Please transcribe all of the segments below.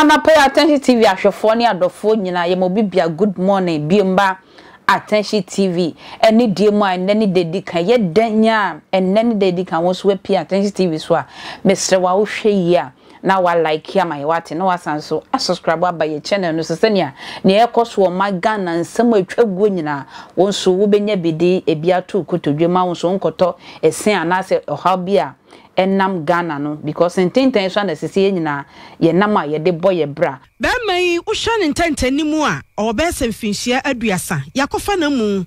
Anapa yi Attention TV ahwɛfoɔ ne adɔfoɔ nyinaa yɛma obi bia good morning biom ba Attention TV ɛne die mu a ɛnnɛ ne da edi kan yɛ dɛn nya a ɛnnɛ ne da edi kan wo nso wapie Attention TV so a mesrɛ wo a wohwɛ yie a na wa like ama yɛ wate na wasan nso a subscribe aba yɛ channel no so sɛnea nea ɛkɔ so wɔ ma Ghana nsɛm a atwa guo nyinaa wo nso wobɛnya bi de ebi ato kotodwe ma wo nso wonkɔtɔ ɛsen anaasɛ ɔhaw bi a ɛnam Ghana no because ntentan so a na ɛsɛ sɛ yɛn nyinaa yɛnam a yɛde bɔ yɛ bra. Barima yi, wohwɛ ne ntɛntɛnne mu a, ɔwɔ bɛyɛ sɛ mfinhyia aduasa. Yɛakɔfa n'amu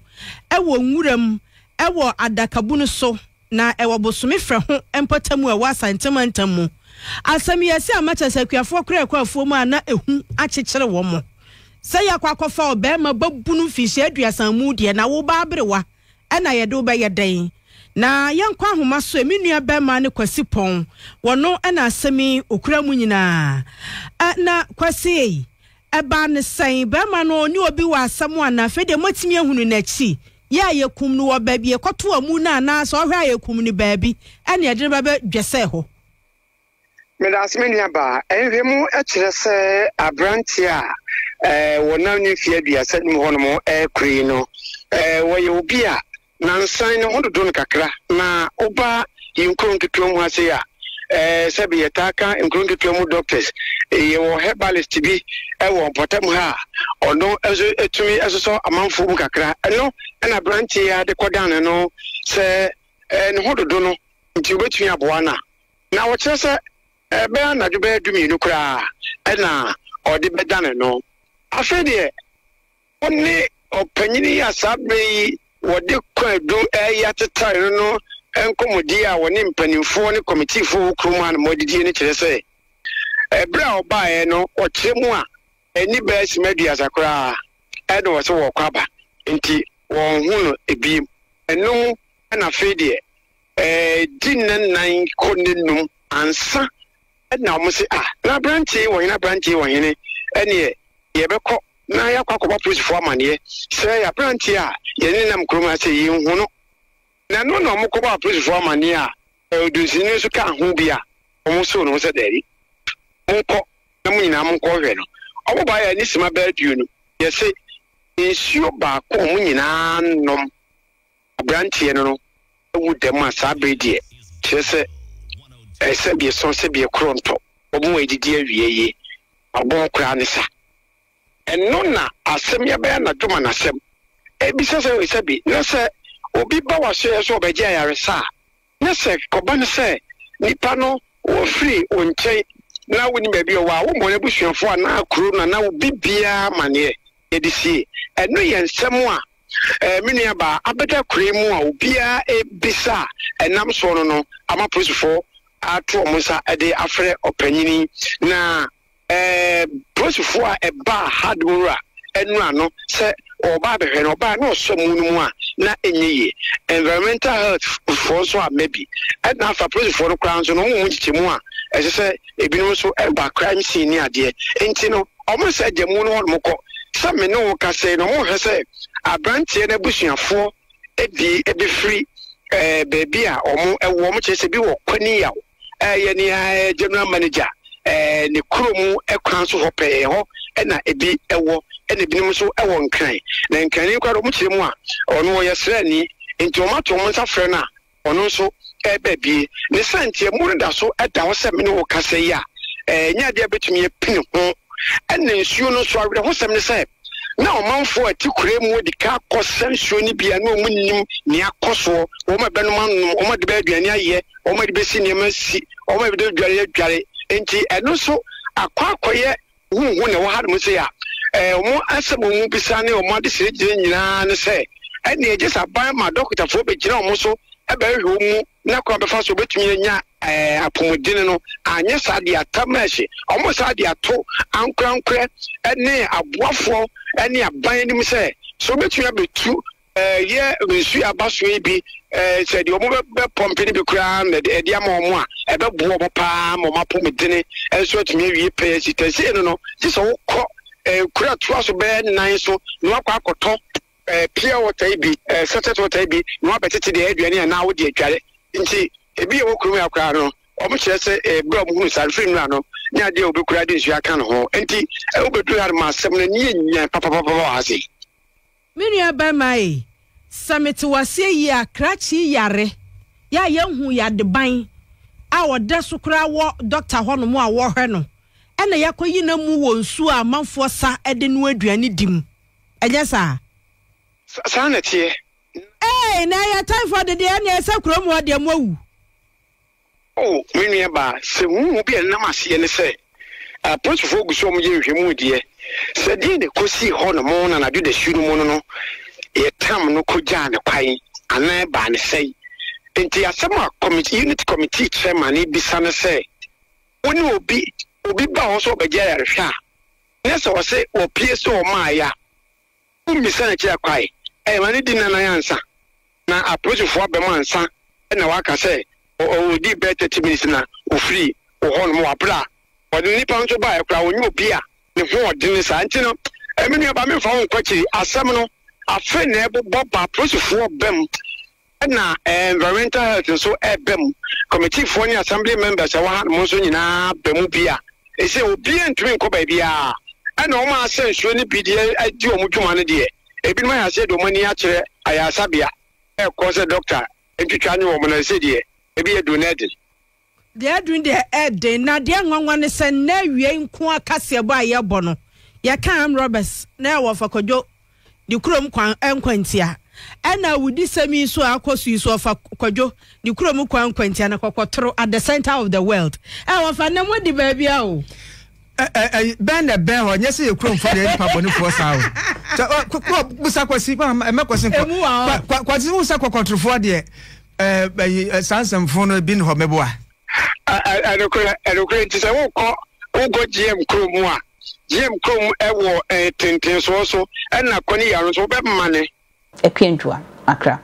wɔ nwuram wɔ adakabunu so, na ɛwɔ Bosome Frɛho mpɔtam a ɛwɔ Asante mantam mu. Asɛm yi asi ama kyerɛ sɛ akuafoɔ koraa rekɔ afuo mu a na ehu akyekyere wɔn. Sɛ yɛakɔ akɔfa ɔbarima babunu mfinhyia aduasa mu deɛ, na wo ba aberewa Ɛna yɛde wo bɛyɛ dɛn? Na yɛnkɔ ahoma so ɛ, me nua bɛɛma ne Kwasi Pɔn, wɔno na asɛm yi okura mu nyinaa. Ɛ, na Kwasi ei, ɛbaa no sɛn? Bɛɛma no ɔne obi wɔ asɛm anaa? Afei deɛ moatumi ahunu n'akyi? Yɛ a yɛkum no wɔ baabi, yɛkɔto amu no anaa sɛ ɔhwɛ a yɛkum no baabi ɛna yɛde no ba bɛ dwɛsɛɛ hɔ? Medase me nuabaa. Nhwehwɛmu kyerɛ sɛ aberanteɛ a wɔnam ne mfeɛ 35 hɔnom rekoro yi no, wɔyɛ obi a nansan ne ho dodo no kakra. Na woba yɛn nkuro nketewa mu ha sei a, sɛbe yɛtaa ka nkuro nketewa mu doctors, yɛwɔ herbalist bi wɔ mpɔtam ha a ɔno nso tumi sosɔ amanfoɔ mu kakra. Ɛno na aberanteɛ yi ara de kɔdane no sɛ ne ho dodo no nti wobɛtumi aboa no a. Na wɔkyerɛ sɛ ɛbɛyɛ anadwo bɛyɛ dumienu koraa na ɔde bɛdane no. Afei deɛ, ɔne ɔpanyin yi a saa berɛ yi wɔde kwaadu reyɛ atetare no no nkɔmmɔdie a wɔne mpanimfoɔ ne kɔmitiifoɔ wɔ kurom ha nom adidie no kyerɛ sɛ, ɛberɛ a ɔbaeɛ no ɔkyerɛ mu a ɛnni bɛyɛ sima aduasa koraa na wɔsɛ wɔrekɔ aba nti wɔnhu no bio. Ɛno mu na afei deɛ Ɛredi nna nnan kɔ nna nnum ansa na wɔn se, Ah, na aberanteɛ yi wɔ hene, aberanteɛ yi wɔ hene, ɛneɛ yɛbɛkɔ na yɛakɔ akɔbɔ apolisifoɔ amaneɛ sɛ yɛn aberanteɛ a yɛne no nam kurom ha sei, yɛnhu no. Na ɛno na wɔkɔbɔɔ apolisifoɔ amaneɛ a odunsini no nso kaa ho bi a wɔsoo ne ho sɛ, Daabi, monkɔ na mo nyinaa monkɔhwehwɛ no. Wɔbaeɛ a ne simma bɛyɛ aduonu, yɛse nsuo baako a wɔn nyinaa nom. Aberanteɛ no no awu dɛm a saa bere deɛ kyerɛ sɛ sɛdeɛ sɔn sɛdeɛ korɔ ntɔ wɔn a adidi awie yi abɔn koraa ne sa. Ɛno na asɛm yi abɛyɛ anadwo ma n'asɛm. Ɛbisa sɛ sɛbi na sɛ obi ba w'asoɛeɛ sɛ ɔbɛgye ayaresa a na sɛ kɔba no sɛ nipa no wɔfiri wo nkyɛn na wonim baabi ɔwɔ a wommɔ n'abusuafoɔ anaa kuro no anaa obi biara amaneɛ yɛde sie. Ɛno yɛ nsɛm a eh, me nuabaa abɛda kuro yi mu a obiara ebisa a ɛnam soɔ no no ama polisifoɔ ato wɔn nsa de afrɛ ɔpanyini na eh, polisifoɔ a ɛbaa Hardmora nnura no sɛ ɔba abɛhwɛ no ɔbaa na ɔsɔ mu no mu a na ɛnyɛ yie. Environmental health foɔ nso amma bi. Ɛna afa polisifoɔ no koraa nso no wɔn mu nkyekyɛmu a ɛsɛ sɛ ebinom nso ɛba crime scene ne adeɛ nti no wɔn sɛ gya mu no hɔnom kɔ sɛ me ne wo kasa yi no wɔn hwɛ sɛ aberanteɛ no abusuafoɔ ebi ebefiri ɛɛ baabi a wɔn ɛwɔ wɔn kyerɛ sɛ bi wɔ kwani yaw ɛyɛ nea general manager ɛɛ ne kurom kwan so hɔ pɛɛ hɔ ɛna ebi ɛwɔ ɛna ebinom nso ɛwɔ Nkran na Nkran ni koraa wɔn kyerɛ mu a ɔno ɔyɛ srɛni nti wɔn ato wɔn nsa frɛ no a ɔno nso ɛɛba bie ne sɛ nti ɛmu no da so ɛda hɔ sɛ mene wo kasa yi a ɛnyɛ adeɛ a bɛtumi apini ho ɛna nsuo no nso awerɛhosɛm ne sɛ na ɔmanfoɔ a ɛte kura mu adi ka akɔsa nsuo no bi a na wɔn nnim nea akɔ soɔ, wɔn a ɛbɛnom anom, wɔn a de bɛyɛ aduane ayɛ, wɔn a de bɛsi nneɛma si, wɔn a de dware adware. Nti ɛno nso akɔ akɔyɛ huhu na ɛwɔ hanom sei a ɛɛ wɔn asɛm a wɔn bisa ne wɔn adesrɛgyina nyinaa ne sɛ ɛnneɛ gye sɛ aban ma dɔkotafoɔ bɛgyina wɔn so ɛbɛhwehwɛ wɔn mu na kwan bɛfa so wɔbɛtumi anya ɛɛ apɔmuden no, anyɛ saa deɛ atam ɛhye wɔn saa de ato ankorankorɛ ne aboafoɔ ne aban anim sɛ sɛ wɔbɛtumi abɛtu ɛɛ yɛ nsuo aba soɔ yi bi ɛɛ sɛ deɛ wɔn bɛ pɔmpe no bi koraa na ɛde ama wɔn a ɛbɛboa wɔn paa ma wɔn apɔmuden nso atumi awie pɛɛ si tɛsee no no gye sɛ wokɔ ɛɛ kura toa so bɛyɛ nan so na wakɔ akɔtɔ ɛɛ pure water yi bi, ɛɛ sachet water yi bi na wabɛtete deɛ aduane anaa wode adware. Nti ebi a ɛwɔ kurom ha koraa no, wɔn kyerɛ sɛ ɛɛ bere a wɔn hunu saa no firi nnura no, Nyɛ adeɛ a obi koraa de nsuo aka ne ho. Enti wobɛduru ha no ma asɛm no ani yɛ nyan papapapa wɔ ha sei. Me nua barima ei, sɛ mete wo aseɛ yie a, krakye yi yare yɛ a yɛnhuu yadeban a ɔda so koraa wɔ dɔkta hɔnom a wɔhwɛ no, ɛna yɛakɔyi no amu wɔ nsuo a amanfoɔ sa de noa aduane di mu. Ɛnyɛ saa? Saa na ɛteɛ. Ei, na ɛyɛ typhoid deɛ, ɛnneɛ sɛ kurom hɔ deɛ moawu. O me nuabaa, sɛ huhu bi a ɛnam aseɛ ne sɛ apolisifoɔ gu so a wɔyɛ nhwɛmu deɛ, sɛ deɛn na ɛkɔsii hɔ nom na anadwo dasuo no mu no no yɛtam no kɔgyaa no kwan anaa ɛbaa no sɛn? Enti asɛm a committee, unit committee chairman bisa ne sɛ, wo ne obi, obi ba hɔ sɛ ɔbɛgye ayarehwɛ a, na sɛ ɔse wɔpie sɛ ɔmaeɛ a, Wommisa no akyiri akwae. Ɛyɛ ma no di nnanan ansa na apolisifo aba mu ansa na wɔaka sɛ ɔdii bɛyɛ 30 minutes na ofiri wɔ hɔnom wɔ bere a wɔde nnipa nso baeɛ koraa wɔnyɛ obi a ne ho ɔdene saa nti no me nuabaa memfa wo nkɔ akyiri asɛm no afe na ɛbobɔ ba apolisifoɔ ba mu Ɛna Environmental Health nso ɛba mu, Committeefoɔ ne Assembly members a ɛwɔ hanom nso nyinaa ba mu bi a, ɛsei obiara ntumi nkɔ baabiara. Ɛna wɔn a asɛ nsuo no bi de adi wɔn dwuma no deɛ, ebinom ayɛ aseɛ de wɔn ani akyerɛ ayaresabea ɛrekɔ sɛ dɔkta ntwitwa nye wɔn no, ɛsei deɛ ebi aduru no ɛden. Deɛ aduru deɛ ɛden, na deɛ nwanwa ne sɛ nnɛ awiei nko ara kaseɛbɔ a yɛbɔ no, yɛka armed robbers na ɛwɔ Ɔfa Kwadwo ne kurom kwan nkwantia, ɛna awudisɛm yi nso a akɔ so yi nso Ɔfa Kwadwo ne kurom kwan nkwantia na kɔkɔtoro at the center of the world. Ɛ wɔfa nnɛ mo di baabi a o. Bɛn na ɛbɛn hɔ nyɛ sɛ yɛ kuromfoɔ deɛ nipa bɔnefoɔ saa o. Busa kwasi ɛmɛ kwasi nkɔ kwasi wo sɛ kɔkɔtorofoɔ deɛ Ɛɛ saa nsɛmfo no ebi ne hɔ mɛboa. Ɛnokorɛ ɛnokorɛ nti sɛ wokɔ wokɔ GM kurom a GM kurom ɛwɔ ɛɛ tentensoɔ so ɛna kɔ ne yaro nso wobɛmane. Akua Ntua, Accra.